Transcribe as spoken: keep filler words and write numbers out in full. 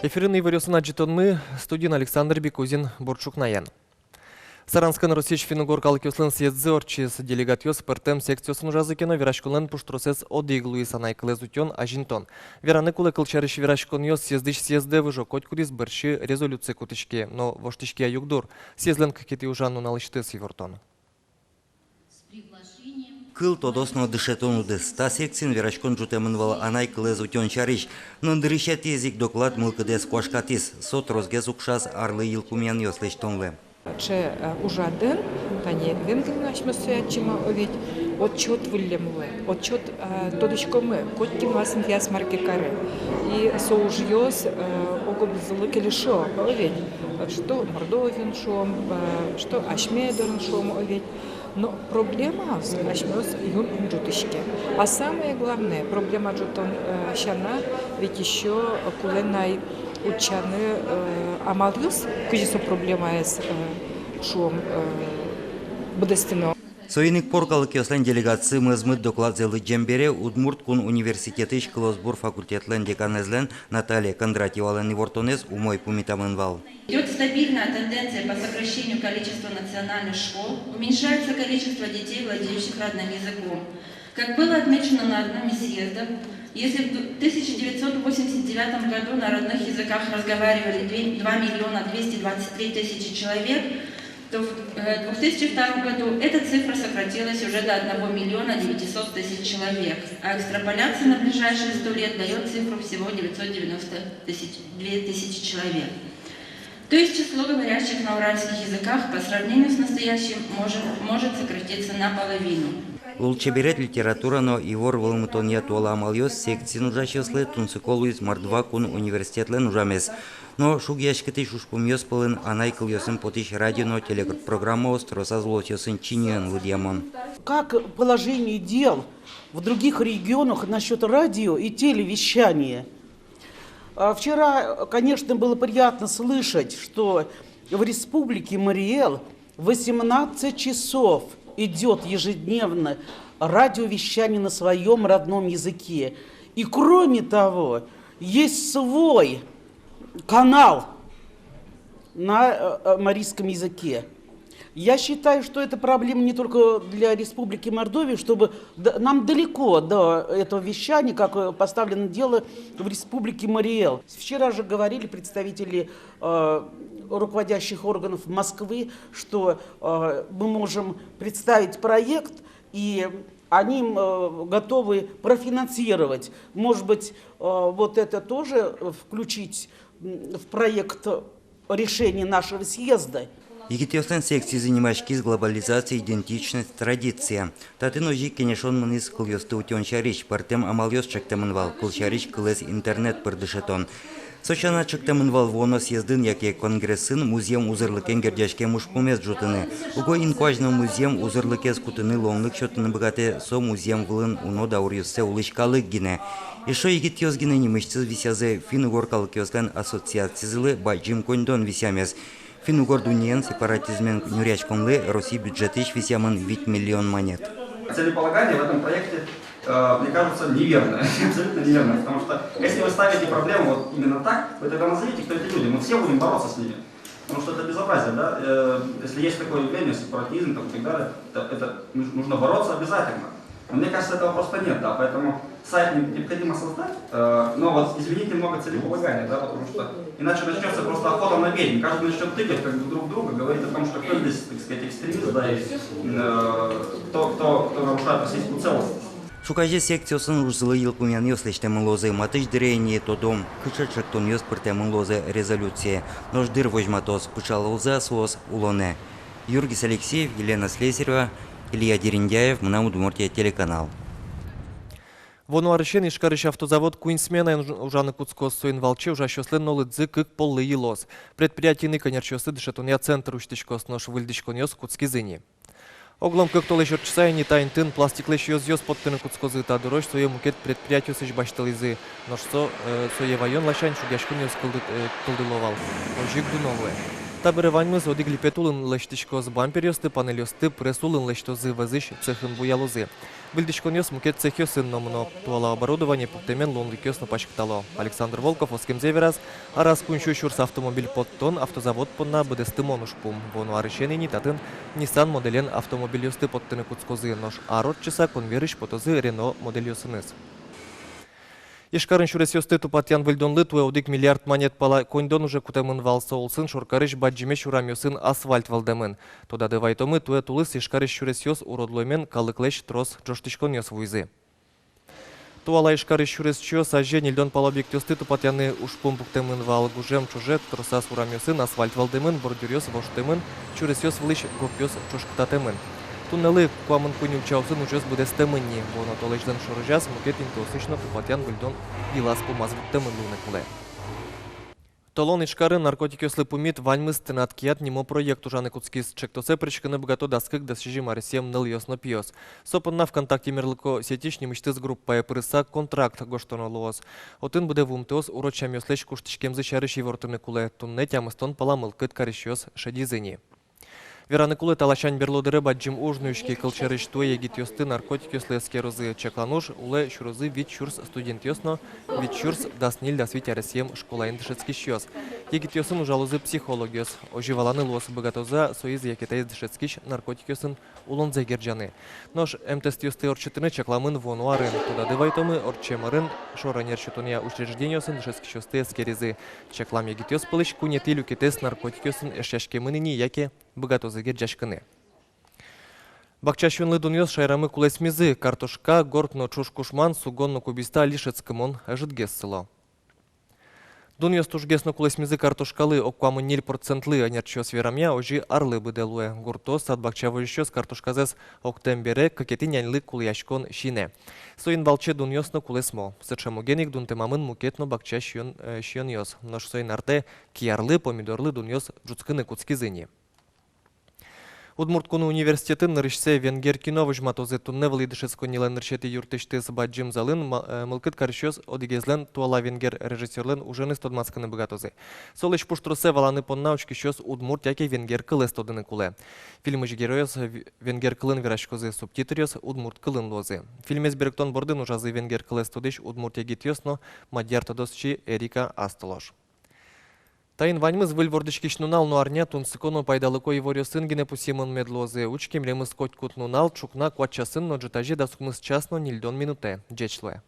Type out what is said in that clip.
Эфирын иворъёсын адӟытонмы, студиын Александр Бекузин. Бур ӵукнаен. Саранскын Россиысь финн-угор калыкъёслэн съездзы ортчиз. Делегатъёс пӧртэм секциосын ужазы ке но, вераськонлэн пуштросэз одӥг луиз: анай кылэз утён, азинтон. Вераны кулэ, кылсярысь, вераськонъёс съездысь съездэ выжо, котькудӥз бӧрсьы резолюци кутӥське. Но воштӥське-а югдур? Съездлэн кыкетӥ ужан нуналысьтыз ивортон. Кыл, тодос но дышетон удыс. Та секциын вераськон ӝутэмын вал анай кылэз утён сярысь. Но нырысетӥез ик доклад мылкыдэз куашкатӥз. Со тросгес укшаз арлы йылпумъянъёс лэсьтонлы. Таӵе, э, ужрадын, тани Венгриын асьмеос сое адӟимы, о ведь, отчёт выллем луэ, отчёт, э, тодӥськомы, котькин вал асьмеос мар ке каре. И со ужъёс, э, ог-огзылы кельшо, о ведь, э, что Мордовиын, шуом, э, что асьме дорын, шуом, о ведь. Но проблемаос асьмеос юн ум ӝутӥське. А самое главное, проблема ӝутон, э, сяна, ведь ещё кулэ на утчаны, э, амалъёс, кызьы со проблемаез, э, шуом, э, быдэстыны. Соин ик пор калыкъёслэн делегациез мӧзмыт докладзэ лыдӟем бере Удмурт кун университетысь кылосбур факультетлэн деканэзлэн Наталья Кондратьевалэн ивортонэз умой пумитамын вал. Идёт стабильная тенденция по сокращению количества национальных школ, уменьшается количество детей, владеющих родным языком. Как было отмечено на одном из съездов, если в ду-, тысяча девятьсот восемьдесят девятом году на родных языках разговаривали две, два миллиона двести двадцать три тысячи человек, то в, э, двух тысячи втором году эта цифра сократилась уже до одного миллиона девятисот тысяч человек, а экстраполяция на ближайшие сто лет даёт цифру всего девятьсот девяносто тысяч, две тысячи человек. То есть число говорящих на уральских языках по сравнению с настоящим может, может сократиться наполовину. Лулчеберет, литература но ивор вӧлмытонъя туала амалъёс секциын ужасьёслы тунсыко луиз Мордва кун университетлэн ужамез. Но шугъяськытӥсь ужпумъёс пӧлын анай кылъёсын потӥсь радио но телепрограммаос тросаз улосъёсын чиньыен лыдъямон. Как положение дел в других регионах насчёт радио и телевещания? А, вчера, конечно, было приятно слышать, что в Республике Марий Эл восемнадцать часов идёт ежедневно радиовещание на своём родном языке. И кроме того, есть свой канал на, э, э, марийском языке. Я считаю, что это проблема не только для Республики Мордовия, чтобы д-, нам далеко до этого вещания, как, э, поставлено дело в Республике Марий Эл. Вчера же говорили представители, э, руководящих органов Москвы, что, э, мы можем представить проект, и они, э, готовы профинансировать. Может быть, э, вот это тоже включить, м, в проект решение нашего съезда. Егитъёслэн секцизы нимаськиз «Глобализация, идентичность, традиция». Татын озьы ик кенешон мынӥз кылъёсты утён сярысь. Пӧртэм амалъёс чектэмын вал, кылсярысь, кылэз интернет пыр дышетон. Со сяна чектэмын вал вуоно съездын яке конгрессын музъем узырлыкен герӟаськем ужпумез ӝутыны. Уго инкуазь но музъем узырлыкез кутыны луонлык сётыны быгатэ со музъем вылын уно дауръёссэ улӥсь калык гинэ. Эшшо егитъёс гинэ нимысьтыз висъязы финн-угор калыкъёслэн ассоциацизылы бадӟым коньдон висъямез. Финн-угор дуннеен сепаратизмен нюръяськонлы Россия бюджетысь висъямын вить миллион манет. Целеполагание в этом проекте, э, мне кажется, неверное. Абсолютно неверное. Потому что если вы ставите проблему вот именно так, вы тогда назовите, кто эти люди. Мы все будем бороться с ними. Потому что это безобразие, да? Э, если есть такое явление, сепаратизм там, и так далее, это, это нуж-, нужно бороться обязательно. Но мне кажется, этого просто нет, да, поэтому сайт не-, необходимо создать, э, но вот изменить немного целеполагание, да, потому что иначе начнётся просто охота на ведьм. Каждый начнёт тыкать как бы друг друга, говорить о том, что кто здесь, так сказать, экстремист, да, и, э, кто, кто, кто нарушает российскую целостность. Ӵуказе секциосын ужзылы йылпумъянъёс лэсьтэмын луозы. Матысь дыре ини тодом, кыӵе чектонъёс пыртэмын луозы резолюцие. Нош дыр возьматоз, пыӵалозы-а соос улонэ. Юргис Алексеев, Елена Слесарева, Илья Дерендяев, «Мынам Удмуртие» телеканал. Вуоно арысен Ижкарысь автозавод куинь сменаен уж-, ужаны кутскоз. Соин валче ужасьёслэн но лыдзы кык поллы йылоз. Предприятиын ик ӧнерчиосты дышетонъя центр усьтӥськоз, нош выльдӥськонъёс кутскизы ини. Оглом кык толэзь ортчыса ини та интын пластиклэсь ёзъёс поттыны кутскозы. Та дырозь сое мукет предприятиосысь басьтылӥзы. Нош со, э, сое ваён ласянь шугъяськонъёс кылды-, э, кылдыло вал. Озьы ик дуно луэ. Табере ваньмыз одӥг липет улын лэсьтӥськоз: бамперъёсты, панельёсты пресс улын лэсьтозы, вӧзысь цехын буялозы. Выльдӥськонъёс мукет цехъёсын но мыно. Туала оборудование пуктэмен луонлыкъёс но паськытало. Александр Волков оскемзэ вераз: араз куинь сю сюрс автомобиль поттон автозавод понна быдэстымон ужпум. Вуоно арысен ини татын Nissan моделен автомобильёсты поттыны кутскозы, нош ар ортчыса конвейерысь потозы Renault модельёсыныз. Ижкарын сюресъёсты тупатъян-выльдонлы туэ одӥг миллиард манет пала коньдон уже кутэмын вал. Со улсын шоркарысь бадӟымесь урамъёсын асфальт вӧлдэмын. Тодады вайтомы, туэ тулыс Ижкарысь сюресъёс урод луэмен калыклэсь трос ӝожтӥськонъёс вуизы. Туала Ижкарысь сюресчиос азе ньыльдон пала объектъёсты тупатъяны ужпум пуктэмын вал. Гужем ӵоже тросаз урамъёсын асфальт вӧлдэмын, бордюръёс воштэмын, сюресъёс вылысь гопъёс ӵошкытатэмын. Туннэлы куамын куинь ульчаосын ужъёс быдэстэмын ни. Вуоно толэзьлэн шорозяз мукет интыосысь но тупатъян-выльдон йылаз-пумаз вуттэмын луыны кулэ. Толон Ижкарын «Наркотикъёслы пумит — ваньмыз тынад кият» нимо проект ужаны кутскиз. Чектосэ пыриськыны быгато дас кык-дас сизьым аресъем нылъёс но пиос. Со понна ВКонтакте мерлыко сетьысь нимысьтыз группае пырыса контракт гожтоно луоз. Отын быдэ вуымтэос урод сямъёслэсь куштӥськемзы сярысь ивортыны кулэ. Туннэ тямыстон пала мылкыд карисьёс шедизы ни. Вераны кулэ, та ласянь берло дыре бадӟым уж нуиське. Кылсярысь, туэ егитъёсты наркотикъёслы эскерозы. Чаклан уж улэ сюрозы вить сюрс студентъёс но вить сюрс дас ньыль-дас вить аресъем школаын дышетскисьёс. Егитъёсын ужалозы психологъёс. Озьы валаны луоз, быгатоз-а соиз яке таиз дышетскись наркотикъёсын улонзэ герӟаны. Нош эмтэстъёсты ортчытыны чакламын вуоно арын. Тодады вайтомы, ортчем арын шор-ӧнер сётонъя учреждениосын дышетскисьёсты эскеризы. Чаклам егитъёс пӧлысь куинетӥ люкетэз наркотикъёсын эшъяськемын ини яке быгатозы герӟаськыны. Бакча сиёнлы дунъёс шаерамы кулэсмизы. Картошка, горд но ӵуж кушман, сугон но кубиста али шӧдскымон ӧжытгес сыло. Дунъёс тужгес но кулэсмизы картошкалы, ог куамын ньыль процентлы. Ӧнерчиос верамъя, озьы арлы быдэ луэ. Гуртоос, сад-бакча возисьёс картошказэс октэм бере, кыкетӥ няньлы кулэяськон синэ. Соин валче дунъёс но кулэсмо. Сыӵе муген ик дунтэмамын мукет но бакча сиён-, э, сиёнъёс. Нош соин артэ киярлы, помидорлы дунъёс ӝутскыны кутскизы ни. Удмурт кун университетын нырысьсэ венгер кино возьматозы. Туннэ вылӥ дышетсконнилэн нырысетӥ юртысьтыз бадӟым залын ма-, э, мылкыд карисьёс одӥгезлэн туала венгер режиссёрлэн уженыз тодматскыны быгатозы. Солэсь пуштросэ валаны понна учкисьёс удмурт яке венгер кылэз тодыны кулэ. Фильмысь геройёс в-, венгер кылын вераськозы, субтитръёс удмурт кылын луозы. Фильмез берыктон бордын ужазы венгер кылэз тодӥсь удмурт егитъёс но мадьяр тодосчи Эрика Астолош. Таин ваньмыз. Выль вордӥськись нунал но арня тунсыко но пайдалыко иворъёсын гинэ пусъемын мед луозы. Учкемлемыз котькуд нунал ӵукна куать часын но ӝытазе дас укмыс час но ньыльдон минутэ. Ӟеч луэ.